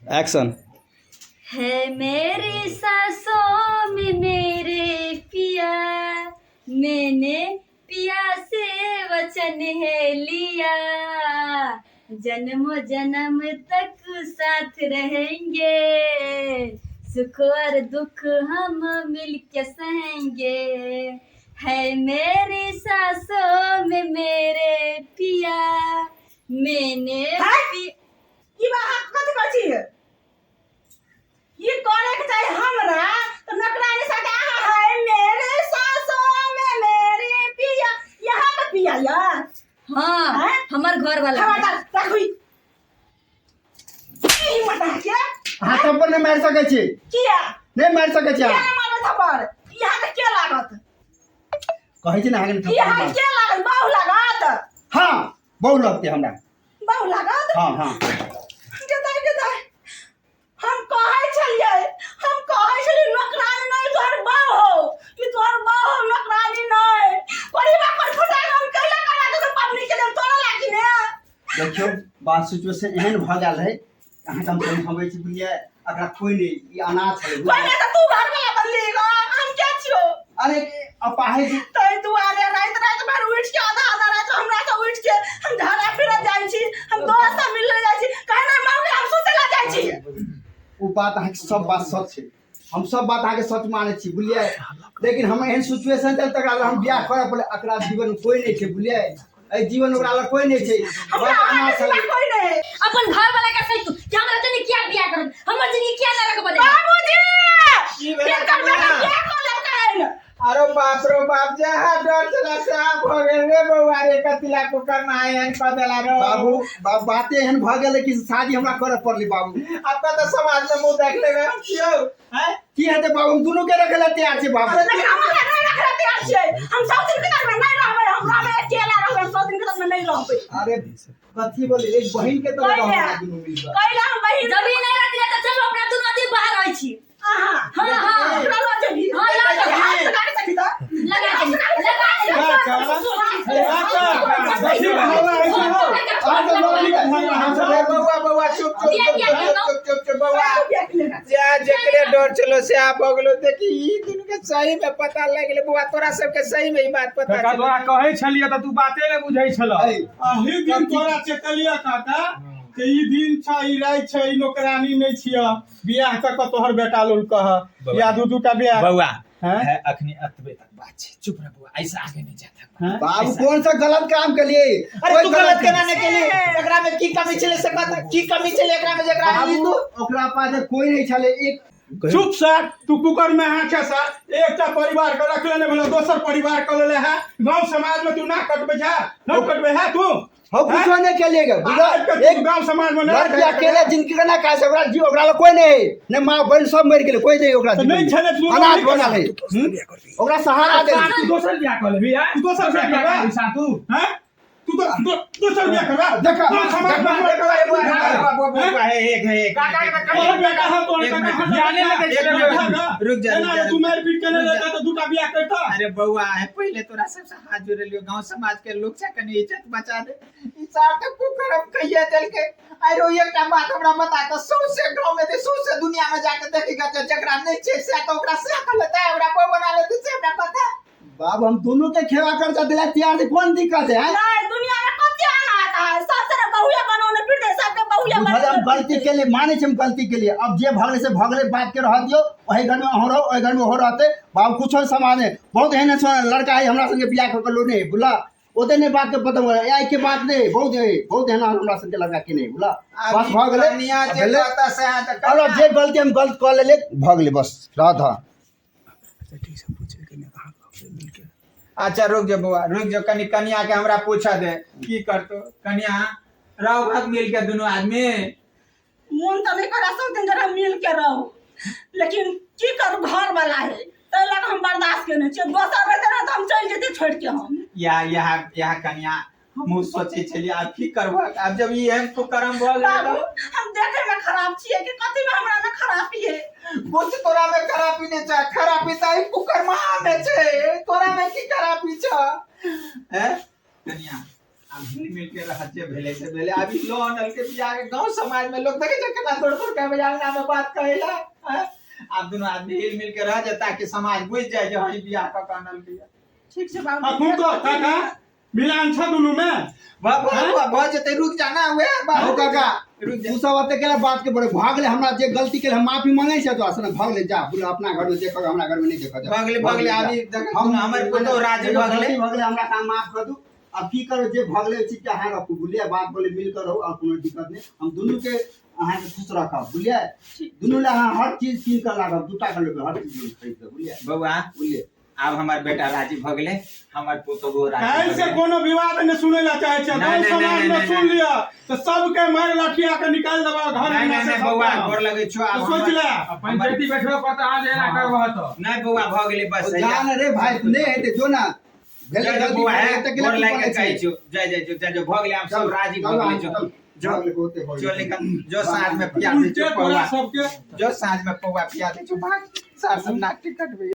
Action. है मेरी सांसों में मेरे पिया, मैंने पिया से वचन है लिया, जन्मों जन्म तक साथ रहेंगे, सुख और दुख हम मिलके सहेंगे, है मेरी सांसों में मेरे पिया, मैंने है? ई बा अहाँ कथी कहै छी? ई करे के चाही हमरा तऽ नौकरानी साथे अहाँ है मेरे सासों में मेरे पिया, यहाँ के पिया या? हाँ। हैं? हमर घर वाला। हमरा तऽ देखू ई हिम्मत अहाँके। अहाँ थप्पड़ नहि मारि सकै छी। किया? नहि मारि सकै छी। किया अहाँ नहि मारबै थप्पड़? यहाँ के के लागत? कहै छी ने अहाँके थप्पड़ यहाँ मार। के लागत? बहु लागत? हाँ, बहु लगतै हमरा। बहु लागत? हाँ हाँ। गेदाय गेदाय, हम कहै छलियै, हम कहै छलियै नौकरानी नहि, तोहर बहु हो ई, तोहर बहु हो, नौकरानी नहि। परिवार पर फुटा हम कैला करा के सब पबनी के देम तोरा लागी ने। देखियौ, बात सिचुएशन एहन भऽ गेल रहै, अहाँके हम कन्फर्म छी, बुझलियै? एकरा कोइ नहि, ई अनाथ है। कोइ नहि तऽ तू घर वाला बनली ग, हम के छियौ? अरे अपाहिज। ताहि दुआरे राति राति भरि उठि के, आधा आधा राति हमरा से उठि के हम झाड़ा फिरऽ जाइ छी, हम दोस्त से मिले जाइ छी, कहे नहि मौगी हम सुतै लए जाइ छी। ओ बात अहाँके सब बात सच छै, हम सब बात अहाँके सच मानै छी, बुझलियै? लेकिन हम एहन सिचुएशन छल तकरा लए हम बियाह करऽ पड़लै। एकरा जीवन कोइ नहि छै, बुझलियै? एहि जीवन ओकरा लग कोइ नहि छै। हमरा बड़ अहाँके अनाथ सिवा छलै। कोइ नहि। अपन घर वाला के सही तू कि हमरा जनी किया बियाह करब, हमर जिंदगी किया नरक बने। बाबूजी, की भेलै हिनकर बेटा कनिया? बियाह कऽ लेलकनि। अरे बाप रो बाप, जहाँ डर चला से भऽ गेल रे बौआ रे, कतिला कुकर में एहन कऽ देला रो। बाबू, बाते एहन भऽ गेलै कि शादी हमरा करऽ पड़लै बाबू। आब तऽ समाज में मुंह देख लेबै हम कियो हैं? की हेतै बाबू, हम दुनू के रखै लए तैयार छी बाबू। लेकिन हम अहाँ नहि रखै लए तैयार छियै। हम सब दिन के में नहि रहबै, हम रहबै अकेला रहबै, हम सब दिन के में नहि रहबै। अरे कथी बोले, एक बहिन के तरह कैला? रहब दुनू मिलकर। कैला हम बहिन? जब ई नहीं रहती तऽ चलू अपना दुनू आदमी बाहर रहै छी। अहाँ? हाँ हाँ। ओकरा लऽ जेबही? हाँ, लऽ जेबै। हाथ लगा के देखी तऽ। लगा देली, लगा देली। काका, हे काका, कथी हल्ला होइ छै हौ? अहाँ सब लड़की के हल्ला होइ छै। अरे बौआ बौआ, चुप चुप बिया, चुप बिया, चुप चुप चुप चुप बौआ। बियाह के लेना। जा जेकरे डर चलो से आ भऽ गेलो। देखी, ई दुनू के सही में पता लग गेलै। बौआ, तोरा सबके सही में ई बात पता काका चलि तोरा कहै छलियै तऽ तू बाते नहि बुझै छलह। ऐ, अही दिन तोरा चेतलिया काका कि ई दिन छै, ई राति छै, ई नौकरानी नहि छिय, बियाह कऽ कऽ तोहर बेटा लोल कह या दू दूटा बियाह। बौआ हैं? है, अखनी अतबे तक बात छै, चुप रह बौआ, ऐसे आगे नहीं जाता। हैं? बाबू, कौन सा गलत काम के लिए? अरे कोई तू गलत केना नहीं। नहि केली? एकरा में की कमी छलै से बता, की कमी छलै एकरा में जेकरा ई बाबू तू ओकरा पास कोई नहीं छले एक। चुप सर, तू कुकर में हाथ है सर। एकटा परिवार के रखले नहीं भेलो, दोसर परिवार के लेले है। गांव समाज में तू ना कटबे है, ना कटबे है तू। हो कुछो नहीं के लिए आज के तू एक गांव समाज में ना लड़की अकेले जिनकी का ना काहे से ओकरा जीव ओकरा लग कोई नहीं है, ने माँ बहन सब मर गेलै, कोई नहीं ओकरा तो जीवन नहीं में। छलै, तू अनाथ नहीं बनल है, ओकरा सहारा दे। तू दोसर बियाह कर लेबी, हैं? तू दोसर बियाह करबा सातू हैं? तू तो दोसर बियाह करबा। देखा, गांव समाज में बौआ बौआ बौआ बौआ, हे एक हे एक काका के तोहर बेटा है, तोहर एक काका मिनट। है, जाने लगे एक छलै। मिनट। रुक जा, रुक एना जा, तू मारि पीट के नहि रुक जा। लेता तऽ दूटा बियाह करता। अरे बौआ, है पहिले तोरा सबसे हाथ जोड़े लियो, गांव समाज के लोग से कनी इज्जत बचा दे। ई सार तऽ कुकरम कहिया देलकै। अरे ओ एकटा बात हमरा बता, तऽ सौंसे गांव में ते सौंसे दुनिया में जाके देखी ग, जकरा नहि छै से तऽ ओकरा से कऽ लेतै, ओकरा बहु बना लेतै, से हमरा पता। बाबू, हम दोनों के खेवा खर्चा दिला तैयार थी, कौन दिक्कत है? नहीं, दुनिया में कते अनाथ है, सबसे ने बहुया बनौने फिरते, सबके बहुया बुझल, हम बनौने। गलती के लिए माने छी, हम गलती के लिए। अब जे भगले से भगले, बात के रह दियो। वही घर में अहाँ रहो, ओहि घर में हो रहते। बाबू, कुछो समाज में बहुत एहन एहन लड़का है हमरा संगे बियाह कऽ के लोने बुझला, ओते नहीं बात के पता हुआ आई के बात नहीं। बहुत है, बहुत एहन हमरा संगे लड़का के नहीं बुझला। बस भऽ गेलै। कनिया जे भेलै। कहता से अहाँ तऽ और अब जे गलती हम गलत कऽ लेले, भऽ गेलै, बस रहत। हाँ। अच्छा रुक जो बौआ, रुक जो, कनी कनिया के हमरा पूछा दे की करतो। कनिया, रहो भाग मिल के दुनू आदमी। मोन तऽ नहि करा सब दिन जरा मिल के रहो, लेकिन की करू, घर वाला है ताहि लऽ कऽ हम बर्दाश्त केने छियै। दोसर रहते ने तऽ हम चलि जैतियै छोड़ि के हम। या यहाँ यहाँ कनिया, हमहूँ सोचै छलियै, आब की करबहक, आब जब ई एहन कुकर्म भऽ गेलै। बाबू, हम देखे में खराब छियै कि कथी में हमरा में खराबी है? कुछ तोरा में खराबी नहि छै, खराबी तऽ एहि कुकर्मा में छै, तोरा में की खराबी छ? हैं कनिया? आब हिल मिल के रहत जे भेलै से भेलै। अभी लोन के बियाह के गांव समाज में लोग देखे छै केना दौड़ दौड़ के आबै अंगना में बात कहेला आँय? आब दुनू आदमी हिल मिल के रह जाए ताकि समाज बुझि जाए जे हँ ई बियाह कऽ के आनल के ठीक छै बाबू। अखन तो काका मिलान छ दुनू में। भऽ भऽ जेतै, रुक जा ना उहे हो काका, रुक जा। तू सब एते केला बात के बड़े भऽ गेलै। हमरा जे गलती केले हम माफी मांगै छै तोरा से। भऽ गेलै, जा बोल अपना घर में देखऽ, हमरा घर में नहीं देखऽ जा। भऽ गेलै, भऽ गेलै। अभी देख हम हमर पुतोह राजी भऽ गेलै। गलती भऽ गेलै, हमरा काम माफ कर दू। अब की करू, जे भऽ गेलै ओहि चीज के अहाँ रखू, बुझलियै? बात बोले मिल कर रहू और कोनो दिक्कत नहीं। हम दुनू के अहाँके खुश रखब, बुझलियै? दुनू लए अहाँ हर चीज कीन कऽ लागब, दूटा के लेबै, हर चीज खरीद कऽ, बुझलियै? बौआ, बुझलियै? आब हमर बेटा राजी भऽ गेलै, हमर पुतोहो राजी काल्हि भऽ से गेलै। कोनो विवाद नहि सुनै लए चाहै छै। नहि, गाँव नहि, समाज नहि, मे नहि, सुन नहि। लिअ तऽ सबके मारि लाठिया के निकालि देबा घर नहि अंगना नहि से नहि बौआ, सबके। गोर लगै छौ। आब तऽ सोच ले। पंचायती बैठबऽ पड़तै आज, एना करबह तऽ। नहि बौआ, भऽ गेलै बस। जा ने रे भाई, नहि हेतै, जो ना। भेलै जय जय गलती, बौआ, भऽ है गेलै तऽ केला गोर तू लागि के बोलै कहै छी? छियौ, जय जय जो, जय जो, भऽ गेलै, आब सब राजी भऽ चल, गेलै। जो चल, जो भऽ गेलै, बहुते भऽ जो गेलै। निकल जो, साँझ में पिया दै उल्टे छियौ तोरा पौआ। सबके जो साँझ में पौआ पिया दै छियौ। भाग, सार सब नाक टिकट।